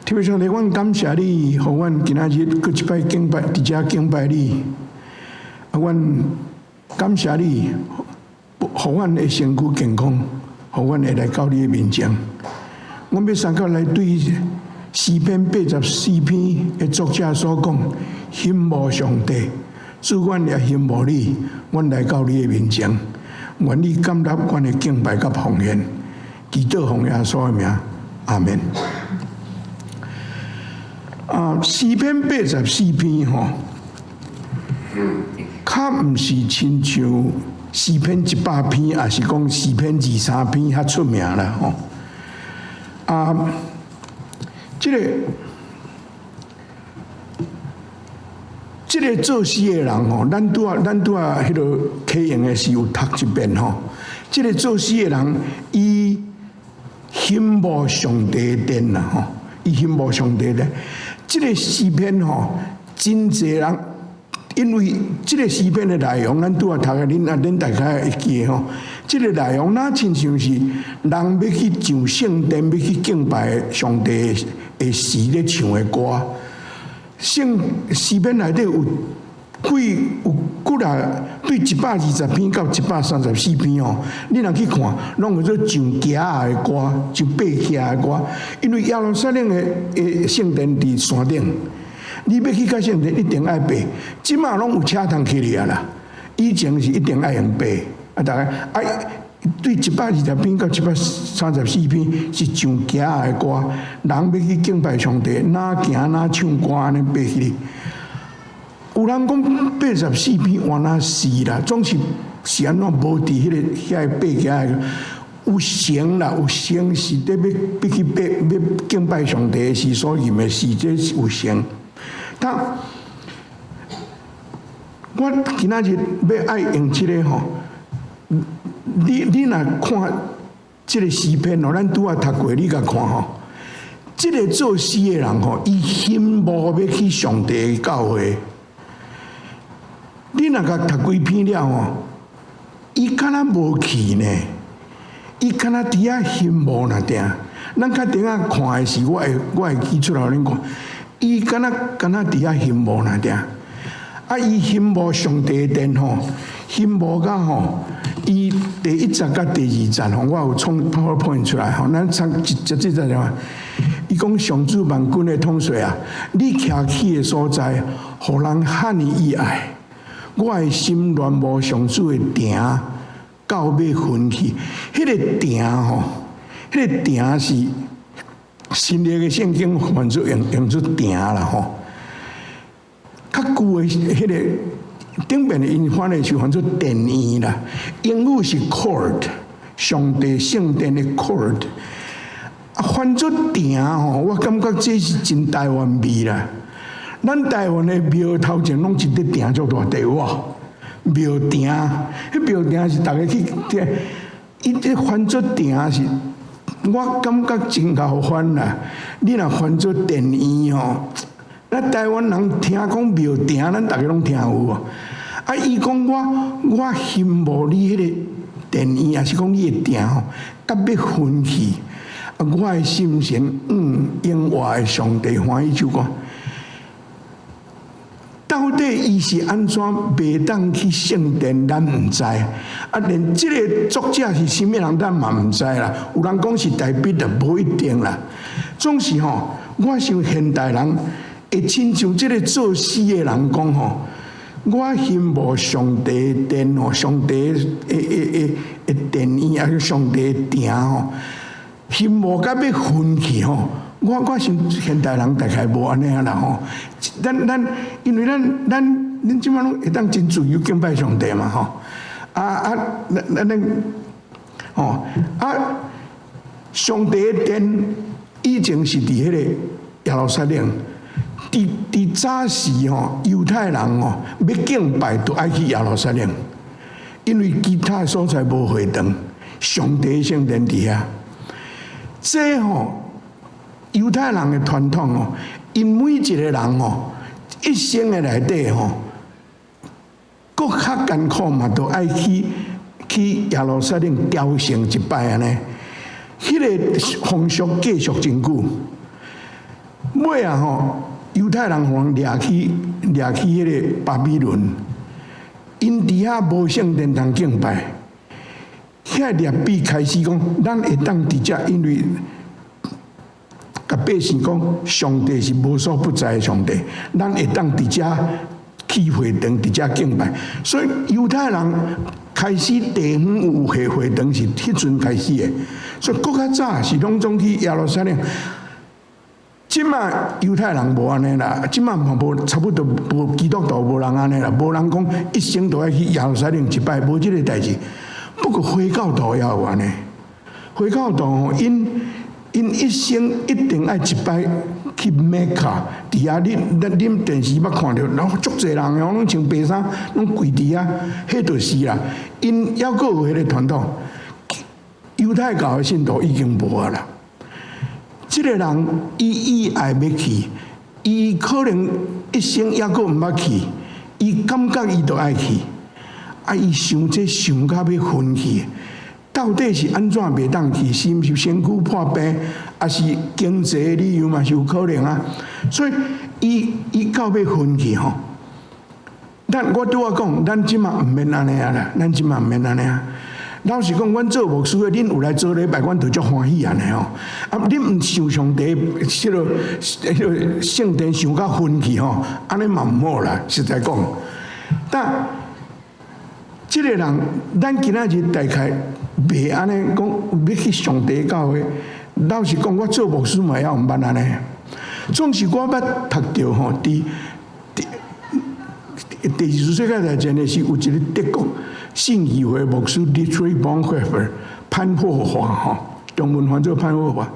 天父上帝，阮感謝你，予阮今仔日閣一擺敬拜，佇遮敬拜你。啊，阮感謝你，予阮的身軀健康，予阮會來到你的面前。阮欲相佮來對詩篇八十四篇的作者所講，欣慕上帝，主阮也欣慕你，阮來到你的面前，願你甘納阮的敬拜佮奉獻，祈禱奉耶穌的名，阿門。啊，詩篇八十四篇吼，較毋是親像詩篇100篇，抑是講詩篇23篇較出名啦吼。啊，這個作詩的人吼，咱拄仔彼个啟用的時有讀一遍吼。這個作詩的人，伊欣慕上帝的殿啦吼，伊欣慕上帝的。這個詩篇吼，真濟人，因為這個詩篇的內容，咱拄仔讀的，恁啊恁大概會記得吼。這個內容若親像是人欲去上聖殿，欲去敬拜上帝的時咧唱的歌。聖詩篇內底有幾有幾若對120篇到134篇吼，你若去看，攏叫做上行仔的歌，上爬起來的歌。因為耶路撒冷的聖殿佇山頂，你欲去到聖殿一定愛爬。這馬攏有車通去矣啦，以前是一定愛用爬。啊，逐家啊，對120篇到134篇是上行仔的歌，人欲去敬拜上帝，若行若唱歌按呢爬起去。有人講八十四篇原來是啦，總是是按怎無佇彼個遐個爬起來，有成啦，有成是佇欲去爬欲敬拜上帝的時所吟的詩，這是有成。但我今仔日欲愛用這个吼，你若看這个詩篇吼，咱拄仔讀過，你共看吼，這个作詩的人吼，伊欣慕欲去上帝的教會。你若共讀規篇了吼，伊敢若無去呢？伊敢若佇遐欣慕爾定。咱較頂仔看的時，我會記出來予恁看。伊敢若佇遐欣慕爾定。啊，伊欣慕上帝的殿吼，欣慕甲吼，伊第一節佮第二節吼，我有創 PowerPoint 出來吼，咱參一一這節嘛。伊講上主萬軍的統帥啊，你徛起的所在，予人遐爾意愛。我的心戀慕上主的殿，到欲昏去。彼个殿吼，彼个殿是新約的聖經翻做用做殿啦吼。較舊的彼个頂面的𪜶翻的是翻做殿院啦，英語是 court，上帝聖殿的 court。啊，翻做殿吼，我感覺這是真台灣味啦。咱台灣的廟頭前攏一塊埕足大塊哇，廟埕，彼廟埕是逐家去聽，伊這翻做埕是，我感覺真𠢕翻啦。你若翻做殿院吼，咱台灣人聽講廟埕，咱逐家攏聽有無？啊，伊講我欣慕你彼个殿院，抑是講你的埕吼，甲欲昏去。啊，我的心神永活的上帝歡喜唱歌。到底伊是按怎袂當去聖殿，咱毋知。啊，連這个作者是啥物人，咱嘛毋知啦。有人講是大衛的，無一定啦。總是吼，我想現代人會親像這个作詩的人講吼，我欣慕上帝的殿吼，上帝的殿院，抑是上帝的埕吼，欣慕甲欲昏去吼。我想現代人大概無按呢啦吼，咱因為咱恁這馬攏會當真自由敬拜上帝嘛吼，啊啊，咱吼啊，上帝的殿以前是佇彼个耶路撒冷，佇早時吼，猶太人吼欲敬拜都愛去耶路撒冷，因為其他所在無會堂，上帝聖殿佇遐，這吼。猶太人的傳統哦，𪜶每一個人哦，一生的內底吼，閣較艱苦嘛，都愛去耶路撒冷朝聖一擺按呢。彼个風俗繼續真久。尾仔吼，猶太人予人掠去掠去彼个巴比倫，𪜶佇遐無聖殿通敬拜，遐律比開始講，咱會當佇遮，因為共百姓講，上帝是無所不在的上帝，咱會當佇遮起會堂，佇遮敬拜。所以猶太人開始地方有會堂是彼陣開始的，所以閣較早是攏總去耶路撒冷。這馬猶太人無按呢啦，這馬嘛無差不多無基督徒無人按呢啦，無人講一生都愛去耶路撒冷一擺，無這个代誌。不過回教徒也有按呢，回教徒吼，𪜶𪜶一生一定愛一擺去麥卡，佇遐恁恁電視捌看著，然後足濟人哦，攏穿白衫，攏跪佇遐，彼就是啦。𪜶猶閣有彼个傳統，猶太教的信徒已經無啊啦。這个人伊意愛欲去，伊可能一生猶閣毋捌去，伊感覺伊就愛去，啊！伊想這想甲欲昏去，到底是按怎袂當去？是毋是身軀破病，抑是經濟的理由嘛是有可能啊？所以伊伊到欲昏去吼。咱我拄仔講，咱這馬毋免按呢啊啦，咱這馬毋免按呢啊。老實講，阮做牧師的，恁有來做禮拜，阮就足歡喜按呢吼。啊，恁毋想上帝，彼个彼个聖殿想甲昏去吼，按呢嘛毋好啦。實在講，但這个人，咱今仔日大概袂按呢講，欲去上帝教會。老實講，我做牧師嘛猶毋捌按呢。總是我捌讀著吼，佇第二次世界大戰的時，有一个德國信義會牧師 Dietrich Bonhoeffer 潘霍華吼，中文翻做潘霍華，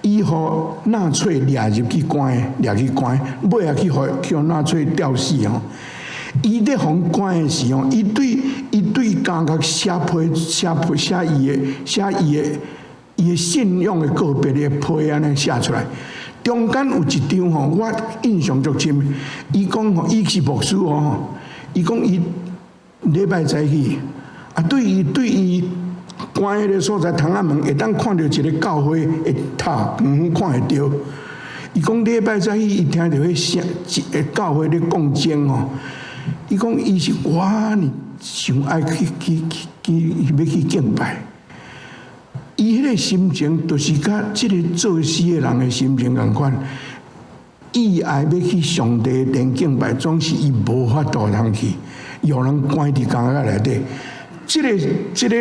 伊予納粹掠入去關，掠去關，尾仔去予去予納粹吊死吼。伊咧予關的時候，伊對伊對監獄寫批寫批寫伊的寫伊的伊的信仰的告別的批按呢寫出來。中間有一張吼，我印象足深。伊講吼，伊是牧師哦，伊講伊禮拜早起，啊，對伊對伊關彼个所在窗仔門，會當看著一个教會的塔，遠遠看會著。伊講禮拜早起，伊聽著彼聲，一教會咧講經吼。伊講伊是我呢，想愛去去去去欲去敬拜。伊彼个心情，就是佮這个做死的人的心情仝款。伊愛欲去上帝殿敬拜，總是伊無法度通去，予人關佇監獄內底。這个、這个、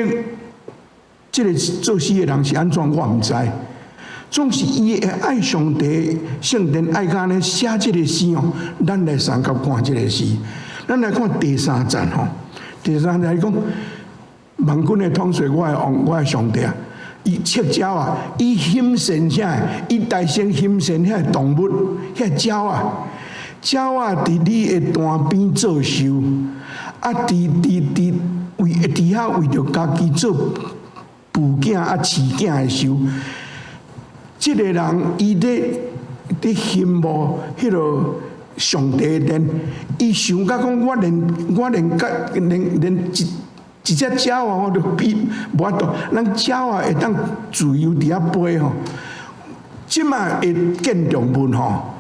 這个做死的人是按怎，我毋知。總是伊會愛上帝聖殿，愛佮按呢寫這个詩哦。咱來相佮看這个詩，咱來看第三節吼。第三節伊講，萬軍的統帥，我的王，我的上帝啊！伊斥鳥仔，伊欣羨啥？伊大聲欣羨遐个動物，遐鳥仔，鳥仔佇你的單邊做岫，啊，佇佇佇為佇遐為著家己做哺囝啊飼囝的岫。這个人伊咧咧羨慕彼个上帝殿，伊想甲講，我連我連甲連連一。一隻鳥仔我都比無法度，咱鳥仔會當自由佇遐飛吼。這馬的建築物吼，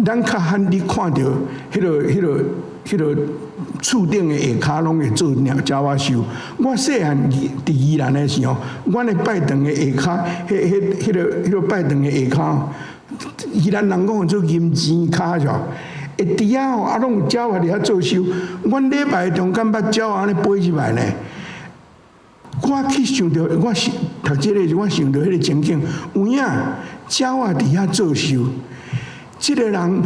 咱較罕你看著彼个、彼个、彼个厝頂的下跤攏會做鳥仔岫。我細漢佇宜蘭的時候，阮的拜堂的下跤，彼、彼、彼个、彼个拜堂的下跤，宜蘭人講做銀錢跤是吧？會佇遐吼，啊，攏有鳥仔佇遐做岫。阮禮拜中間捌鳥仔按呢飛入來呢。我去想著，我是讀這个時，我想著彼个情景，有影鳥仔佇遐做岫。這个人，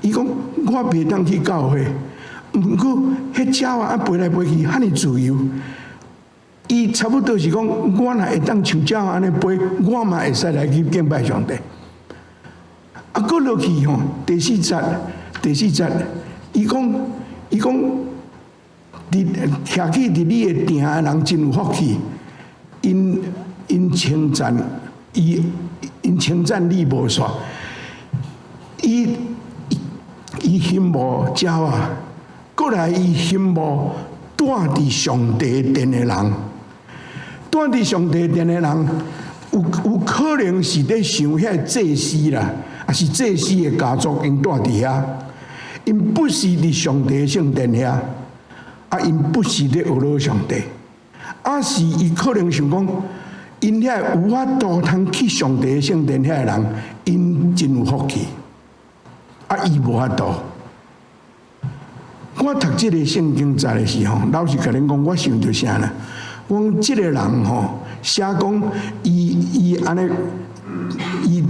伊講我袂當去教會，毋過彼鳥仔啊飛來飛去，遐爾自由。伊差不多是講，我若會當像鳥仔按呢飛，我嘛會使來去敬拜上帝。啊，閣落去吼，第四節。第四節，伊講，伊講，佇徛起佇你的埕的人真有福氣，𪜶𪜶稱讚伊，𪜶稱讚你無煞，伊伊羨慕鳥仔，閣來伊羨慕蹛佇上帝殿的人，蹛佇上帝殿的人，有有可能是咧想遐祭司啦。啊，抑是祭司的家族，𪜶蹛佇遐，𪜶不是佇上帝聖殿遐，啊，𪜶不是咧學老上帝，抑是伊可能想講，𪜶遐有法度通去上帝聖殿遐的人，𪜶真有福氣，啊，伊無法度。我讀這個聖經節的時候，老實共恁講，我想著啥呢？我講這個人吼，寫講伊伊按呢，伊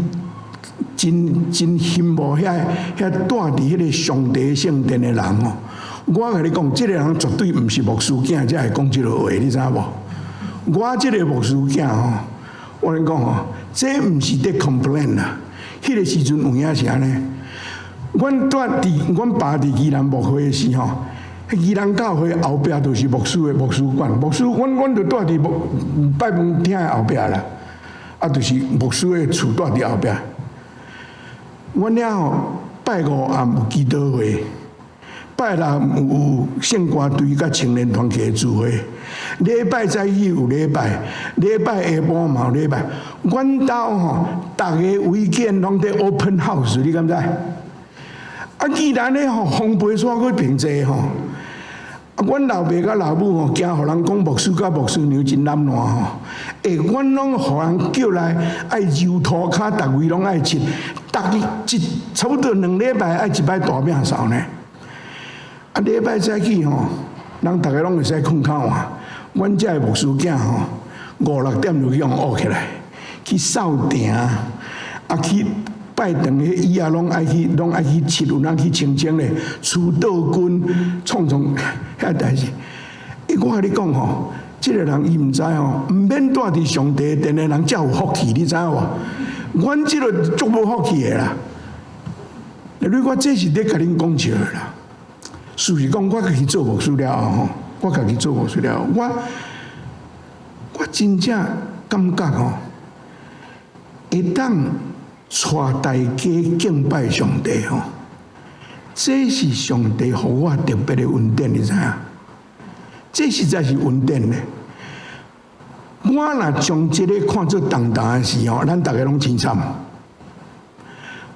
真真羨慕遐遐蹛佇彼個上帝聖殿的人吼。我共你講，這個人絕對毋是牧師囝，才會講這個話，你知影無？我這個牧師囝吼，我共你講吼，這毋是佇 complain 啦。彼個時陣有影是按呢？阮蹛佇阮爸佇宜蘭牧會的時吼，宜蘭教會後壁就是牧師的牧師館，牧師，阮阮就蹛佇牧拜門廳的後壁啦，啊，就是牧師的厝蹛佇後壁。阮遐吼拜五暗有祈禱會，拜六有聖歌隊佮青年團契的聚會，禮拜早起有禮拜，禮拜下晡嘛有禮拜。阮兜吼，逐个 weekend 攏佇 open house，你敢知？啊，既然咧吼，風飛沙閣平濟吼，啊，阮老爸佮老母吼，驚予人講牧師佮牧師娘真懶惰吼，欸，阮攏予人叫來愛揉塗跤，逐位攏愛拭，逐一差不多2禮拜愛一擺大摒掃呢。啊，禮拜早起吼，人逐个攏會使睏較晏，阮遮的牧師囝吼，五六點就去予挖起來，去掃埕，啊去。拜堂彼椅仔攏愛去，攏愛去拭，有人去清清咧，除倒菌，創創遐代誌。欸，我共你講吼，這個人伊毋知吼，毋免蹛佇上帝殿的人才有福氣，你知影無？阮這個足無福氣的啦。你我這是咧共恁講笑的啦。事實講，我家己做牧師了後吼，我家己做牧師了後，我我真正感覺吼，會當帶大家敬拜上帝吼，這是上帝予我特別的恩典，你知影？這實在是恩典呢。我若將這個看做重擔的時候，咱逐个攏真慘。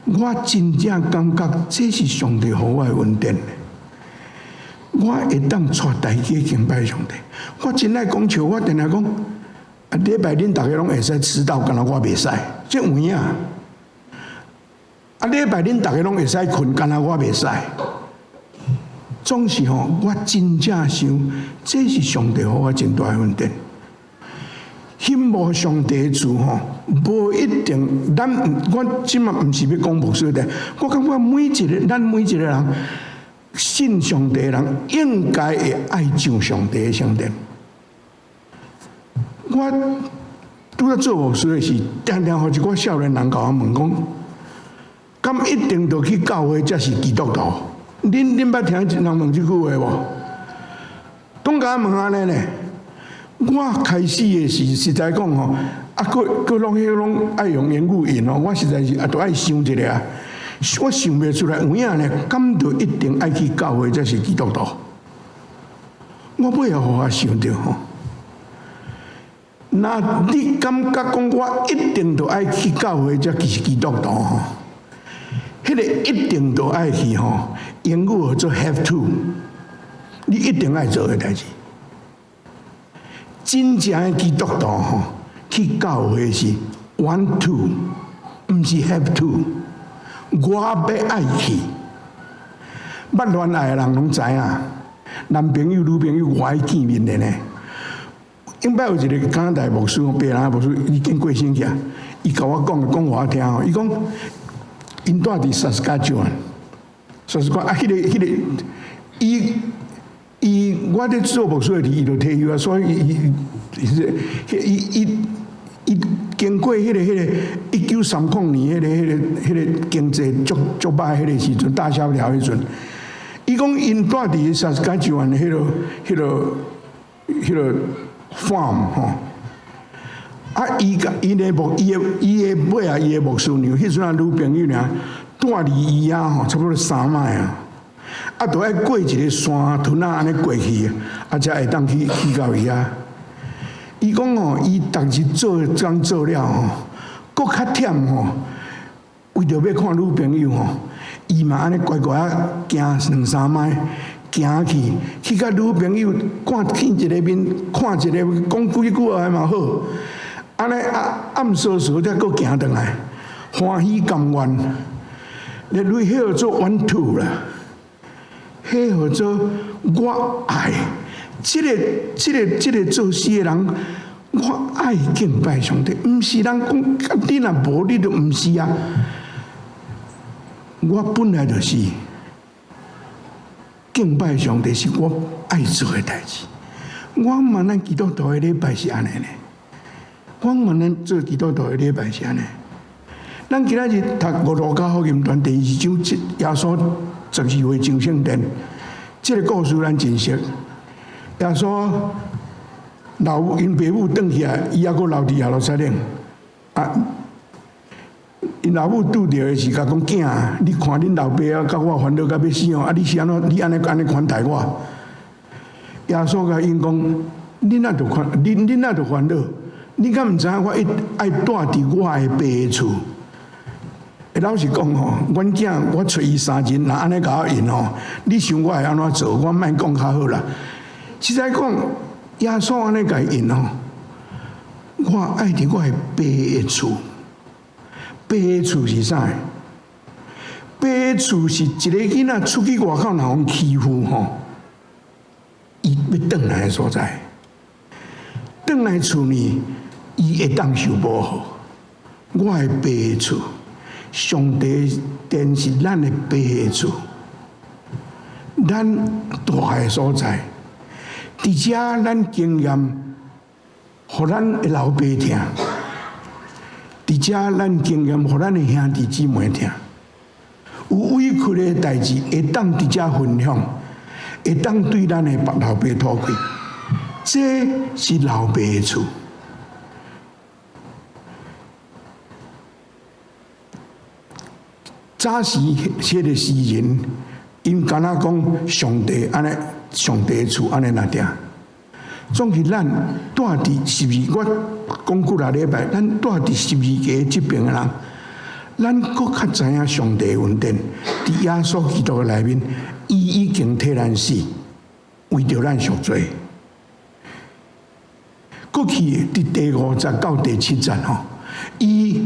我真正感覺這是上帝予我的恩典。我會當帶大家敬拜上帝。我真愛講笑，我定定講，啊，禮拜恁逐个攏會使遲到，干焦我袂使，這有影。啊，禮拜恁逐个攏會使睏，干焦我袂使。總是吼，我真正想，這是上帝予我真大的恩典。羨慕上帝的厝吼，無一定。咱我這馬毋是欲講牧師的，我感覺每一個咱每一個人信上帝的人，應該會愛上上帝的聖殿。我拄才做牧師的時，定定予一寡少年人共我問講，敢一定著去教會才是基督徒？恁恁捌聽人問這句話無？總共問按呢呢？我開始的時，實在講吼，啊，閣閣攏彼攏愛用英語應吼，我實在是啊，著愛想一下，我想袂出來有影呢，敢著一定愛去教會才是基督徒？我尾後予我想著吼，若你感覺講我一定著愛去教會才是基督徒吼，彼個一定著愛去吼，英語叫做 have to，你一定愛做的代誌。真正的基督徒吼，去教會是 want to，毋是 have to。我欲愛去，捌戀愛的人攏知影，男朋友、女朋友我愛見面的呢。頂擺有一個加拿大牧師，白人牧師已經過身去啊。伊共我講講予我聽吼，伊講𪜶蹛佇 Saskatchewan，Saskatchewan 啊，彼個彼個，伊伊我佇做牧師的時，伊就退休啊，所以伊伊伊伊伊經過彼個1930年彼個經濟足足歹彼個時陣，大蕭條彼陣，伊講𪜶蹛佇 Saskatchewan 彼個 farm 吼，啊，伊共伊的牧伊的伊的尾仔伊的牧師娘，彼陣仔女朋友爾，蹛離伊遐吼，差不多3邁啊，啊，著愛過一個山屯仔按呢過去，啊，才會當去去到伊遐。伊講吼，伊逐日做工做了吼，閣較忝吼。為著欲看女朋友吼，伊嘛按呢乖乖仔行兩三邁，行去去佮女朋友看見一个面，看一个講幾句話嘛好，按呢啊暗趖趖才閣行轉來，歡喜甘願。你彼叫做 want to 啦，彼叫做我愛。這個做事的人，我愛敬拜上帝，毋是人講，你若無你就毋是啊。我本來就是敬拜上帝，是我愛做的代誌。我問咱基督徒的禮拜是按呢呢？我問咱做基督徒的禮拜是按呢？咱今仔日讀五路加福音傳第二章，耶穌十二歲進聖殿，這個故事咱真熟。耶穌老𪜶爸母轉去來，伊猶閣留佇耶路撒冷。啊，𪜶老母拄著的時，共講囝，你看恁老爸啊，佮我煩惱甲欲死哦，啊，你是按怎？你按呢按呢款待我？耶穌共𪜶講，恁哪著煩，恁恁哪著煩惱？你敢毋知影我一愛蹛佇我的爸的厝？欸，老實講吼，阮囝我揣伊三人，若按呢共我應吼，你想我會按怎做？我莫講較好啦。實在講，耶穌按呢共應吼，我愛佇我的爸的厝。爸的厝是啥？爸的厝是一个囡仔出去外口若予欺負吼，伊欲轉來的所在。轉來厝呢，伊會當受保護。我的爸的厝，上帝殿是咱的爸的厝，咱蹛的所在。佇遮咱經驗，予咱的老爸聽；佇遮咱經驗，予咱的兄弟姊妹聽。有委屈的代誌，會當佇遮分享，會當對咱的老爸吐氣。這是老爸的厝。早時彼个詩人，𪜶敢若講上帝按呢，上帝的厝按呢若定。總是咱蹛佇十字，我講幾若禮拜，咱蹛佇十字架這爿的人，咱閣較知影上帝的恩典，佇耶穌基督的內面，伊已經替咱死，為著咱贖罪。過去佇第五節到第七節吼，伊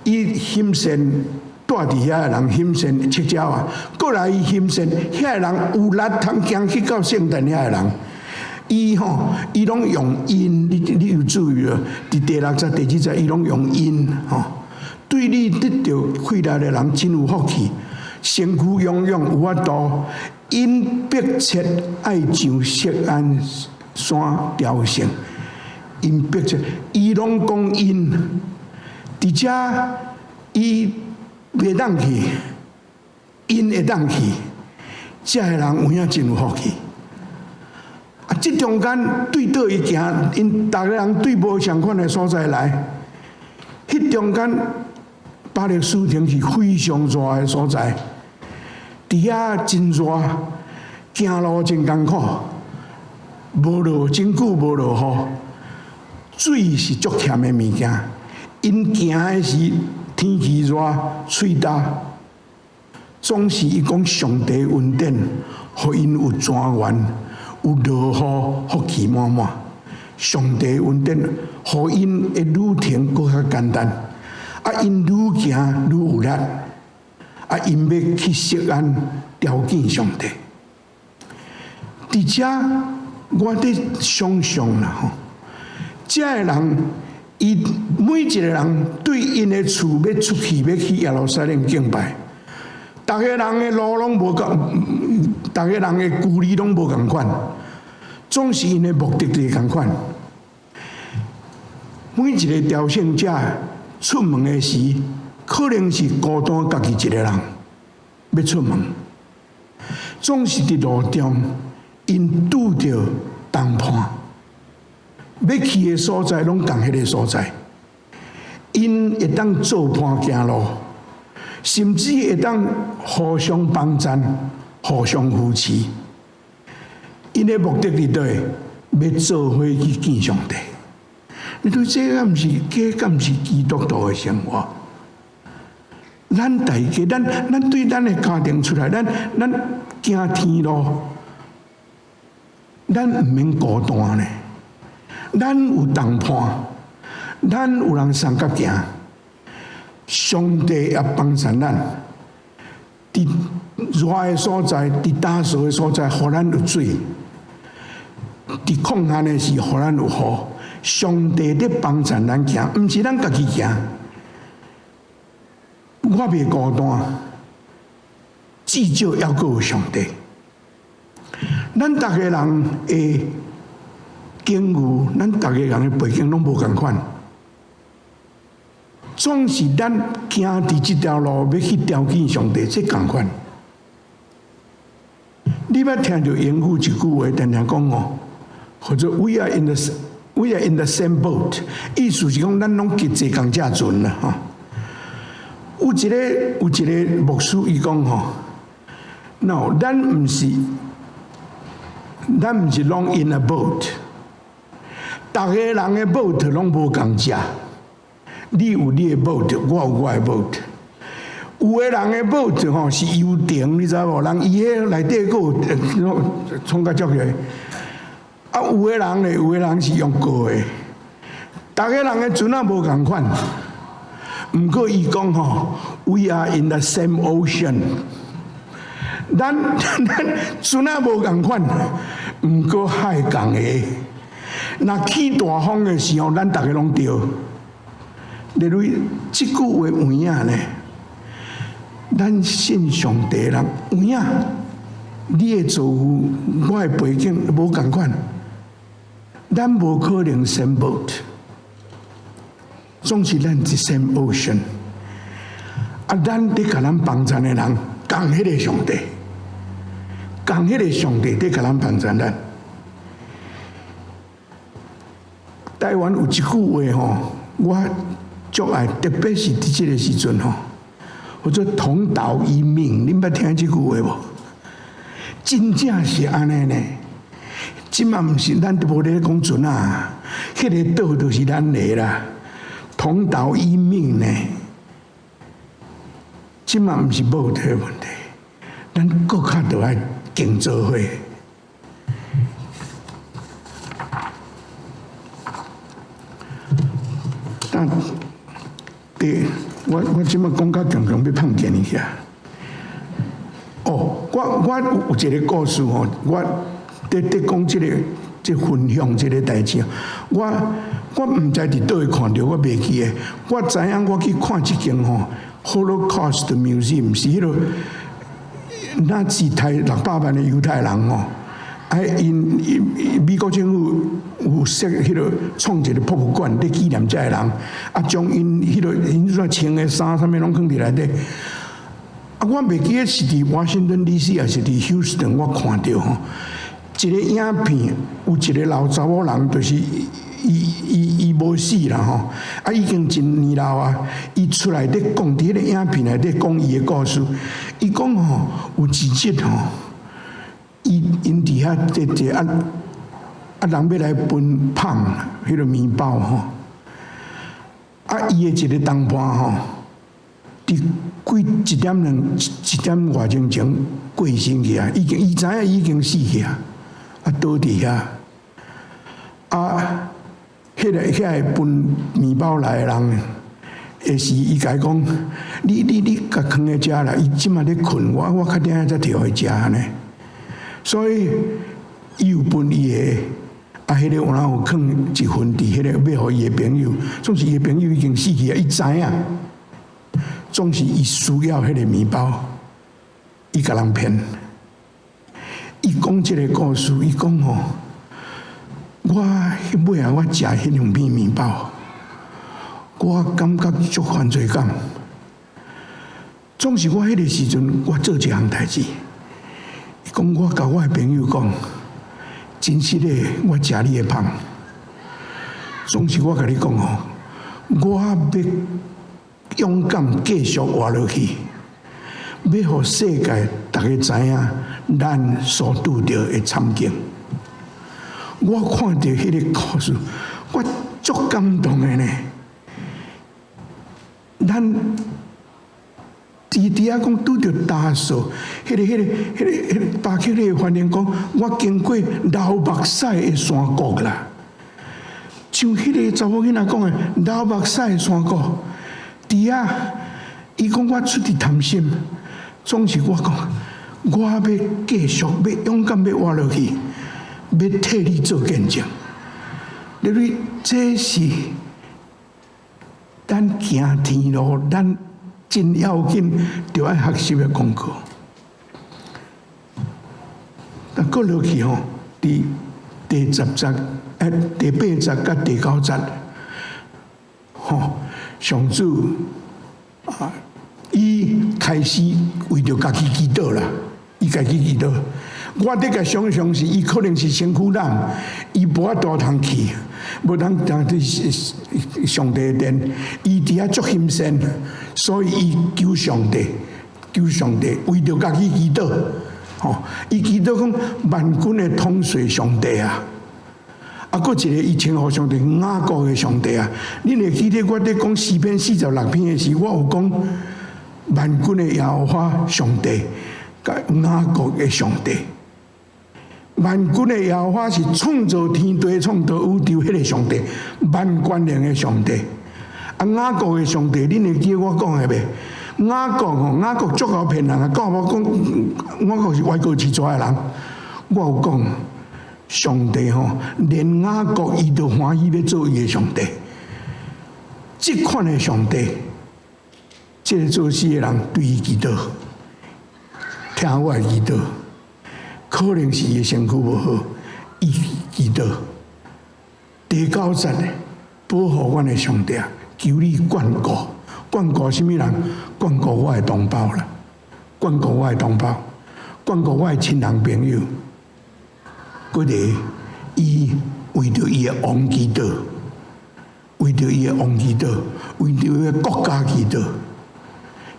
伊欣羨蹛佇遐的人欣羨赤鳥仔，過來伊欣羨遐的人有力通行去到聖殿遐的人，伊吼伊攏用𪜶，你你有注意無？佇第六節、第七節，伊攏用𪜶吼，對你得著氣力的人真有福氣，身軀勇勇有法度，𪜶迫切愛上錫安山朝聖。𪜶迫切，伊攏講𪜶，佇遮伊袂當去，𪜶會當去，遮的人有影真有福氣。啊，這中間對佗伊行，𪜶逐个人對無仝款的所在來，彼中間巴勒斯坦是非常熱的所在，佇遐真熱，行路真艱苦，無落真久無落雨。水是足鹹的物件，𪜶行的時天氣熱，喙焦，總是伊講上帝恩典，予𪜶有莊園，有落雨，福氣滿滿。上帝恩典，予𪜶的旅程閣較簡單。啊，𪜶愈行愈有力，啊，𪜶欲去錫安朝見上帝。佇遮我佇想像啦吼。遮的人，伊每一个人對𪜶的厝欲出去，欲去耶路撒冷敬拜，逐个人的路攏無仝，逐个人的距離攏無仝款，總是𪜶的目的地仝款。每一個朝聖者出門的時，可能是孤單家己一個人欲出門，總是佇路中，𪜶拄著同伴。欲去的所在攏仝彼个所在，𪜶會當做伴行路，甚至會當互相幫贊、互相扶持。𪜶的目的佇佗？欲做伙去見上帝。你對這敢毋是？這敢毋是基督徒的生活？咱大家，咱對咱的家庭出來，咱行天路，咱毋免孤單呢。咱有同伴，咱有人相佮行，上帝也幫助咱。佇熱的所在，佇乾燥的所在，予咱有水；佇曠旱的時，予咱有雨。上帝佇幫助咱行，毋是咱家己行。我袂孤單，至少猶閣有上帝。咱逐个人的境遇，咱逐个人的背景攏無仝款。總是咱行佇這條路，欲去朝見上帝，這仝款。你捌聽著英語一句話，定定講哦，或者 We are in the same boat，意思是講咱攏結坐仝隻船啦，吼。有一個牧師伊講吼，No，咱毋是攏 in a boat，逐个人的 boat 攏無仝隻。你有你的 boat，我有我的 boat。有的人的 boat 吼是遊艇，你知無？人伊彼內底閣有創甲足個。啊，有的人咧，有的人是用過的。逐个人的船仔無仝款。毋過伊講吼，We are in the same ocean。咱船仔無仝款，毋過海仝个。若起大風的時候，咱逐个攏著。例如這句話有影呢？咱信上帝人有影，你的遭遇，我的背景無仝款，咱無可能 same boat，總是咱佇 same ocean。啊，咱佇共咱幫贊的人，仝彼个上帝，仝彼个上帝佇共咱幫贊咱。台灣有一句話吼，我足愛，特別是佇這个時陣吼，叫做同島一命。恁捌聽這句話無？真正是按呢呢。這馬毋是咱都無咧講船啊，彼个島就是咱的啦。同島一命呢，這馬毋是 boat 的問題，咱閣較著愛更做伙。但對，我這馬講甲強強欲碰見一下。哦，我有一个故事吼，我佇講這个這分享這个代誌，我毋知佇佗位看著，我袂記得。我知影我去看一間吼，Holocaust Museum 是彼个納粹刣600萬的猶太人吼，啊，𪜶美國政府有設彼个創一个博物館，咧紀念這个人，啊，將𪜶彼个𪜶所穿的衫啥物攏囥佇內底。啊，我袂記得是佇 Washington D.C. 抑是佇 Houston，我看著吼，一個影片有一個老查某人，就是伊無死啦吼，啊已經真年老啊，伊出來咧講，佇彼個影片內底講伊的故事，伊講吼有一日吼，伊𪜶佇遐佇坐啊啊人欲來分麭彼个麵包吼，啊伊的一個同伴吼，佇幾一點兩一點外鐘前過身去啊，已經伊知影已經死去啊，啊倒佇遐，啊，彼个遐个分麵包來的人，會時伊共伊講，你共囥佇遮啦，伊這馬咧睏，我較等下才提予伊食按呢。所以伊有分伊的，啊，彼个有人有囥一份佇彼个欲予伊的朋友，總是伊的朋友已經死去啊，伊知影。總是伊需要彼個麵包，伊共人騙。伊講這个故事，伊講吼，我彼尾仔我食彼兩片麵包，我感覺足犯罪感。總是我彼个時陣，我做一項代誌。伊講我共我的朋友講，真實的，我食你的麭。總是我共你講吼，我欲勇敢繼續活落去，欲予世界逐个知影咱所拄著的慘境。我看著彼个故事，我足感動的呢。咱伊佇遐講拄著大數，彼個巴克禮的翻譯講，我經過流目屎的山谷啦。像彼個查某囡仔講的，流目屎的山谷，佇遐，伊講我出佇貪心，總是我講，我欲繼續欲勇敢欲活落去，欲替你做見證。因為這是咱行天路，咱真要緊，著愛學習的功課。但閣落去吼，佇第十節、第八節佮第九節，吼，上主啊，伊開始為著家己祈禱啦，伊家己祈禱。我佇共想像是，伊可能是身軀懶，伊無法度通去，無通通去上帝殿，伊佇遐足欣羨，所以伊求上帝，求上帝為著家己祈禱，吼，伊祈禱講萬軍的統帥上帝啊，啊，閣一個伊稱呼上帝雅各的上帝啊，恁會記得我佇講詩篇46篇的時，我有講萬軍的耶和華上帝，佮雅各的上帝。萬軍的耶和華是創造天地、創造宇宙彼個上帝，萬權能的上帝。啊，雅各的上帝，恁會記得我講的袂？雅各吼，雅各足𠢕騙人啊！講我講，雅各是歪過飼跩的人。我有講，上帝吼，連雅各伊都歡喜欲做伊的上帝。這款的上帝，這個做死的人對伊祈禱，聽我的祈禱。可能是伊的身軀無好，伊祈禱。第九節，保護阮的上帝，求你眷顧，眷顧啥物人？眷顧我的同胞啦，眷顧我的同胞，眷顧我的親人朋友。閣個，伊為著伊的王祈禱，為著伊的王祈禱，為著伊的國家祈禱。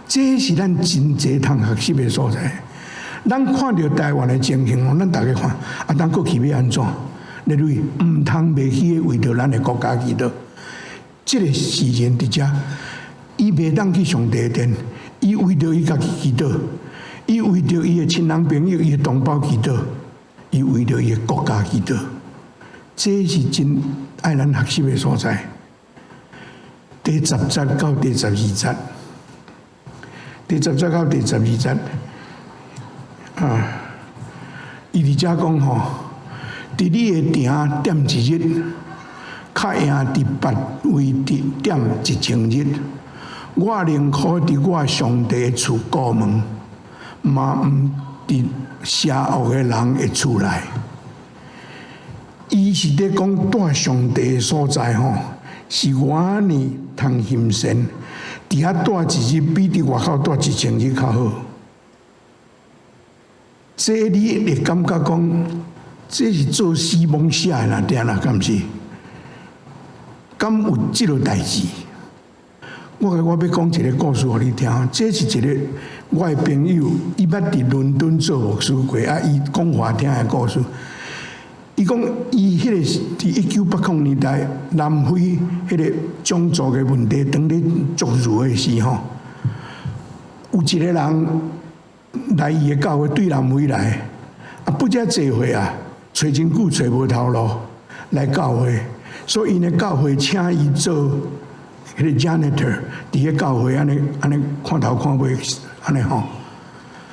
這是咱真濟通學習的所在。咱看著台灣的情形吼，咱逐家看，啊，咱過去欲按怎？例如，毋通袂記為著咱的國家祈禱。這個詩人佇遮，伊袂當去上帝殿，伊為著伊家己祈禱，伊為著伊的親人朋友、伊的同胞祈禱，伊為著伊的國家祈禱。這是真愛咱學習的所在。第十節到第十二節，第十節到第十二節。啊！伊佇遮講吼，佇你的埕踮一日，較贏佇別位佇踮1000日。我寧可佇我上帝的厝顧門，嘛毋佇邪惡的人的厝內。伊是咧講蹛上帝的所在吼，是偌爾通欣羨，佇遐蹛一日比佇外口蹛1000日較好。這你會感覺講，這是做死妄寫的啦，對啦，敢毋是？敢有這個代誌？我欲講一個故事予你聽。這是一個我的朋友，伊捌佇倫敦做牧師過，啊，伊講予我聽的故事。伊講伊彼個是佇1980年代南非彼個種族的問題當咧足熱的時吼，有一個人來伊的教會對南非來，啊，不遮濟歲啊，揣真久揣無頭路來教會，所以𪜶的教會請伊做彼個 janitor，佇彼教會按呢按呢看頭看尾按呢吼，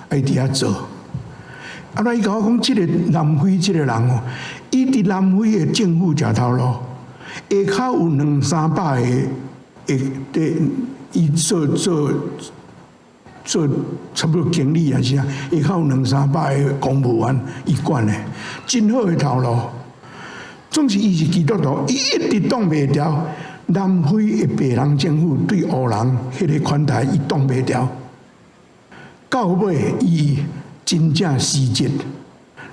啊伊佇遐做。啊，來伊共我講，這個南非這個人哦，伊佇南非的政府食頭路，下跤有兩三百個會佇伊做做做差不多經理抑是啥，下跤有兩三百個公務員伊管的，真好的頭路。總是伊是基督徒，伊一直擋袂牢南非的白人政府對黑人彼個款待，伊擋袂牢。到尾伊真正辭職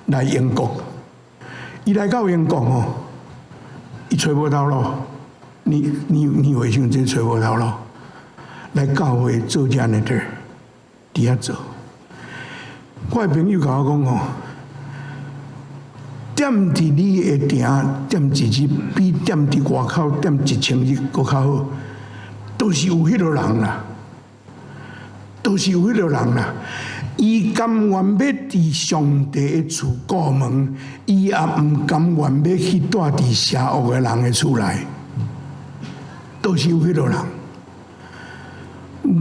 來英國，伊來到英國吼，伊揣無頭路，你會想這揣無頭路，來教會做 janitor，佇遐做。我的朋友共我講吼，踮佇你的埕踮一日，比踮佇外口踮1000日閣較好，都是有彼個人啦，都是有彼个人啦。伊甘願欲佇上帝的厝顧門，伊也毋甘願欲去蹛佇邪惡的人的厝內，都是有彼個人。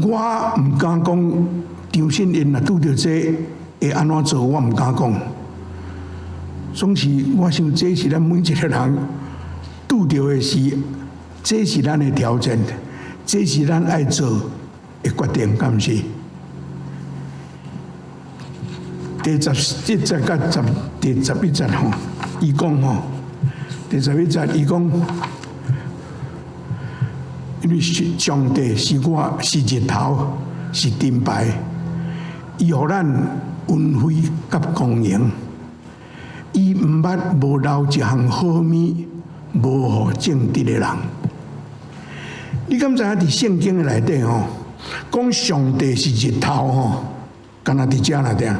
我毋敢講張信因若拄著這會按怎做，我毋敢講。總是我想，這是咱每一個人拄著的事，這是咱的挑戰，這是咱愛做的決定，敢毋是？第十一節佮第十一節吼，伊講吼，第十一節伊講，因為上帝是我是日頭，是盾牌，伊予咱恩惠佮光榮，伊毋捌無留一項好物，無予正直的人。你敢知影佇聖經的內底吼，講上帝是日頭吼，敢若佇遮內底。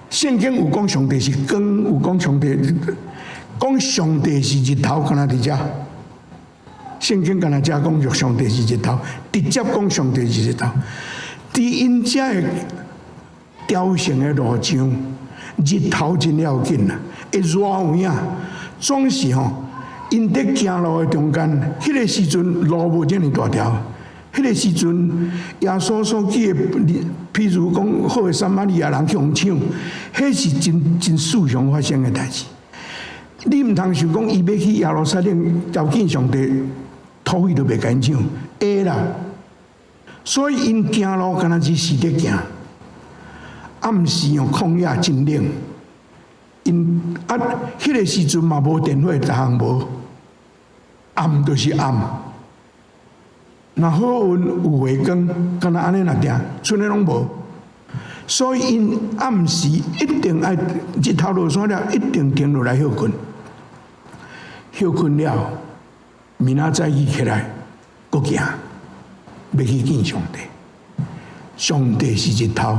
聖經有講上帝是光，有講上帝講上帝是日頭，敢若佇遮。聖經敢若遮講上帝是日頭，直接講上帝是日頭。佇𪜶遮的朝聖的路上，日頭真要緊啦，會熱有影，總是吼，𪜶佇行路的中間，彼個時陣路無遮爾大條。彼個時陣，耶穌所去的，譬如講好的撒瑪利亞人去予搶，彼是真真時常發生的代誌。你毋通想講，伊欲去耶路撒冷朝見上帝，土匪都袂共𪜶搶，會啦。所以𪜶行路敢若是佇咧行，暗時哦，曠野真冷。𪜶啊，彼個時陣嘛無電火，逐項無，暗就是暗。若好運有月光，敢若按呢若定，賰的攏無。所以𪜶暗時一定愛日頭落山了，一定停落來歇睏。歇睏了，明仔載起來，閣行，欲去見上帝。上帝是日頭，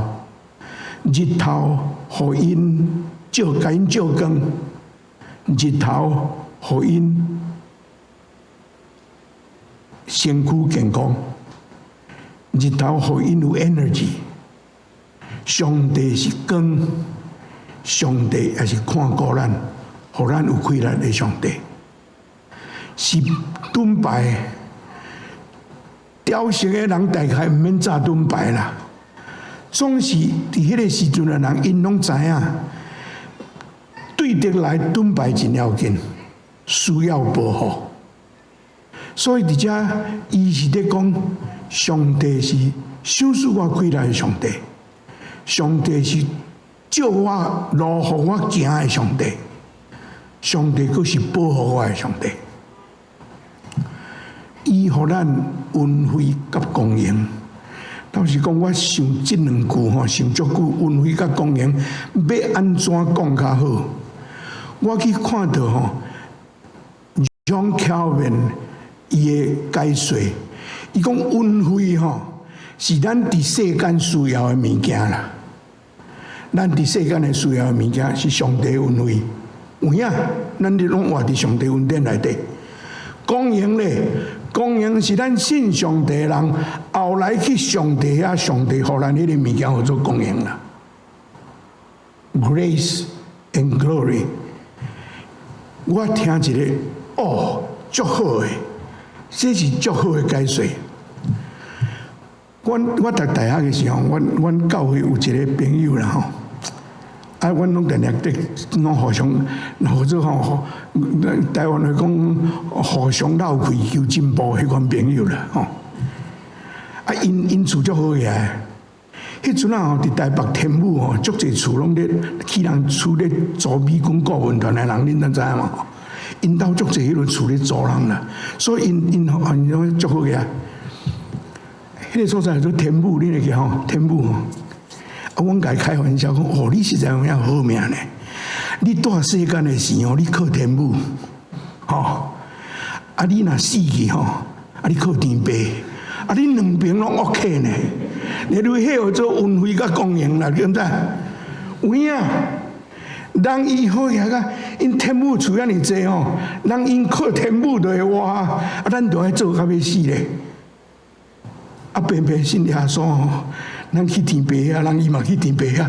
日頭予𪜶照，共𪜶照光，日頭予𪜶身軀健康，日頭予𪜶有 energy。上帝是光，上帝也是看顧咱，予咱有氣力的上帝，是盾牌。朝聖的人大概毋免紮盾牌啦，總是佇彼個時陣的人，𪜶攏知影，對敵來盾牌真要緊，需要保護。所以佇遮，伊是咧講，上帝是賞賜我氣力的上帝，上帝是照我路，予我行的上帝，上帝閣是保護我的上帝。伊予咱恩惠佮光榮。老實講，我想這兩句吼，想足久，恩惠佮光榮，欲按怎講較好？我去看著吼，John Calvin 伊的解說，伊講恩惠吼是咱佇世間需要的物件啦。咱佇世間的需要的物件是上帝恩惠，有影，咱佇攏活佇上帝恩典內底。光榮咧，光榮是咱信上帝的人，後來去上帝遐，上帝予咱彼個物件號做光榮啦。Grace and glory，我聽一个，哦，足好的，這是足好的解說。阮我讀大學的時候，阮阮教會有一個朋友啦吼，啊，阮攏定定佇攏互相合作吼，台灣話講互相鬥氣求進步彼款朋友啦吼。啊，𪜶𪜶厝足好額，彼陣仔吼佇台北天母吼，足濟厝攏咧去人厝咧租美軍顧問團的人，恁敢知影無？𪜶兜足濟彼輪厝咧租人啦，所以𪜶𪜶吼𪜶足好額。彼個所在叫做天母，你會記吼？天母吼，啊，阮共伊開玩笑講，哦，你實在有影好命呢！你蹛世間的時吼，你靠天母，吼，啊，你若死去吼，啊，你靠天爸，啊，你兩邊攏 OK 呢？你你彼號做恩惠佮光榮啦，對毋對？有影，人伊好額甲𪜶天母厝遐爾濟吼，人𪜶靠天母就會活，啊，咱就愛做到欲死咧。啊，偏偏信耶穌吼，咱去天父遐，人伊嘛去天父遐，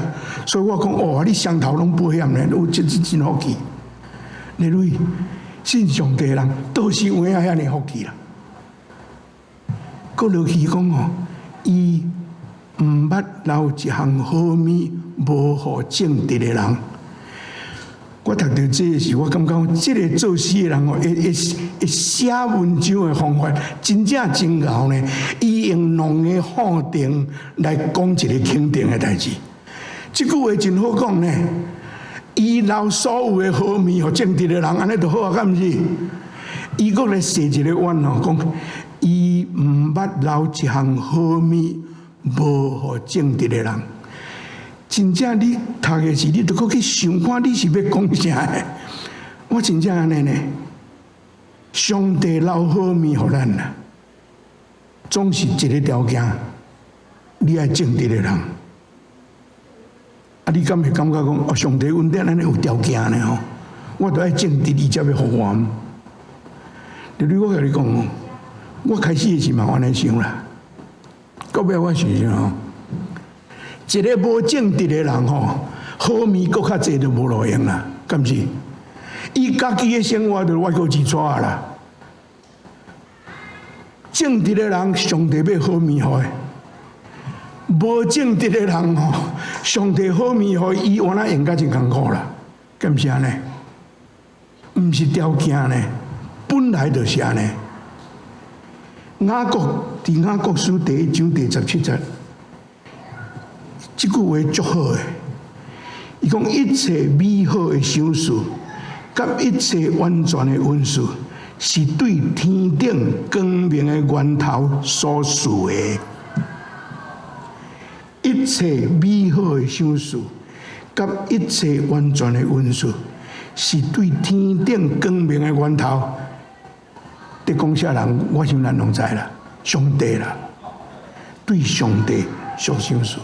所以我講哦，你雙頭攏保險呢，有真真真福氣。你類信上帝人，都是有影遐爾福氣啦。閣落去講哦，伊毋捌留一項好物，無予正直的人。我讀著這個時，我感覺這個作詩的人哦，會會會寫文章的方法真正真𠢕呢。伊用兩个否定來講一個肯定的代誌。這句話真好講呢。伊留所有的好物予正直的人，按呢就好啊，敢毋是？伊閣來設一個願哦，講伊毋捌留一項好物，無予正直的人。真正你讀的時，你著閣去想看，你是欲講啥的？我真正按呢呢。上帝留好物予咱啦，總是一個條件，你愛正直的人。啊，你敢會感覺講，哦，上帝恩典按呢有條件呢吼？我著愛正直，伊才欲予我。你我共你講哦，我開始的時嘛按呢想啦，到尾我想想吼，一個無正直的人吼，好物閣較濟都無路用啦，敢是？伊家己的生活就歪過一撮啦。正直的人，上帝欲好物予伊；無正直的人吼，上帝好物予伊，伊原來用甲真艱苦啦，敢是按呢？毋是條件呢，本來就是按呢。雅各佇雅各書第一章第17節，這句話足好的。伊講一切美好的賞賜，佮一切完全的恩賜，是對天頂光明的源頭所賜的。一切美好的賞賜，佮一切完全的恩賜，是對天頂光明的源頭。佇講啥人？我想咱攏知啦，上帝啦，對上帝所賞賜的，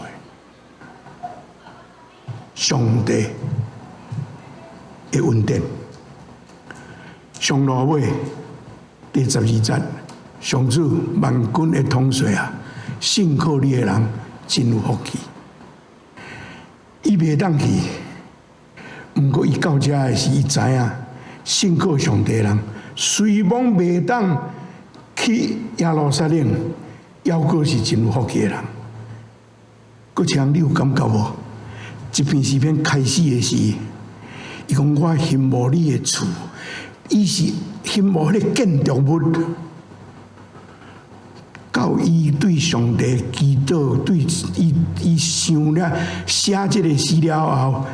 上帝的恩典。上落尾第12節，上主萬軍的統帥啊，信靠你的人真有福氣。伊袂當去，毋過伊到遮的時，伊知影信靠上帝的人，雖罔袂當去耶路撒冷，猶閣是真有福氣的人。閣像你有感覺無？這篇詩篇開始的時，伊講我欣慕你的厝，伊是欣慕彼个建築物，到伊對上帝祈禱，對伊伊想了寫這个詩了後，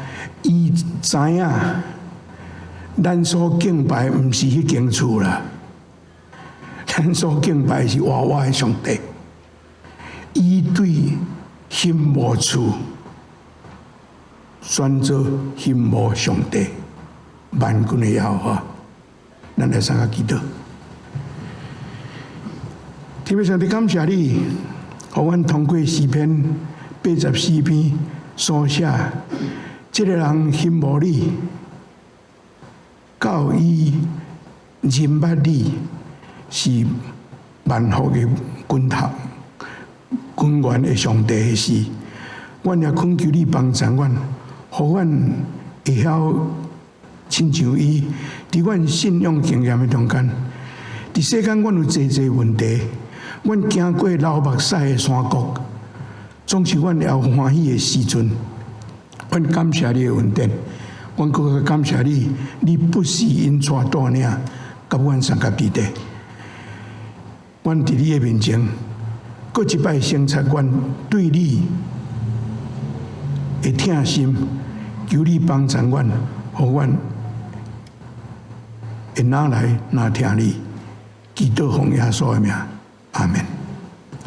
伊知影咱所敬拜毋是彼間厝啦，咱所敬拜是活活的上帝。伊對欣慕厝轉做欣慕上帝，萬軍的耶和華，咱來三個祈禱。天父上帝，感謝你，予阮通過詩篇84篇所寫，這个人欣慕你，到伊認捌你是萬福的源頭、根源的上帝的時，阮也懇求你幫助阮，予阮會曉親像伊，佇阮信仰經驗的中間，佇世間阮有濟濟問題，阮行過流目屎的山谷，總是阮會歡喜的時陣。阮感謝你的恩典，阮閣較感謝你，你不時引帶帶領，佮阮相佮佇底。阮佇你的面前，閣一擺省察阮對你的疼心，求你幫助阮，予阮會若來若疼你，祈禱奉耶穌的名，阿門。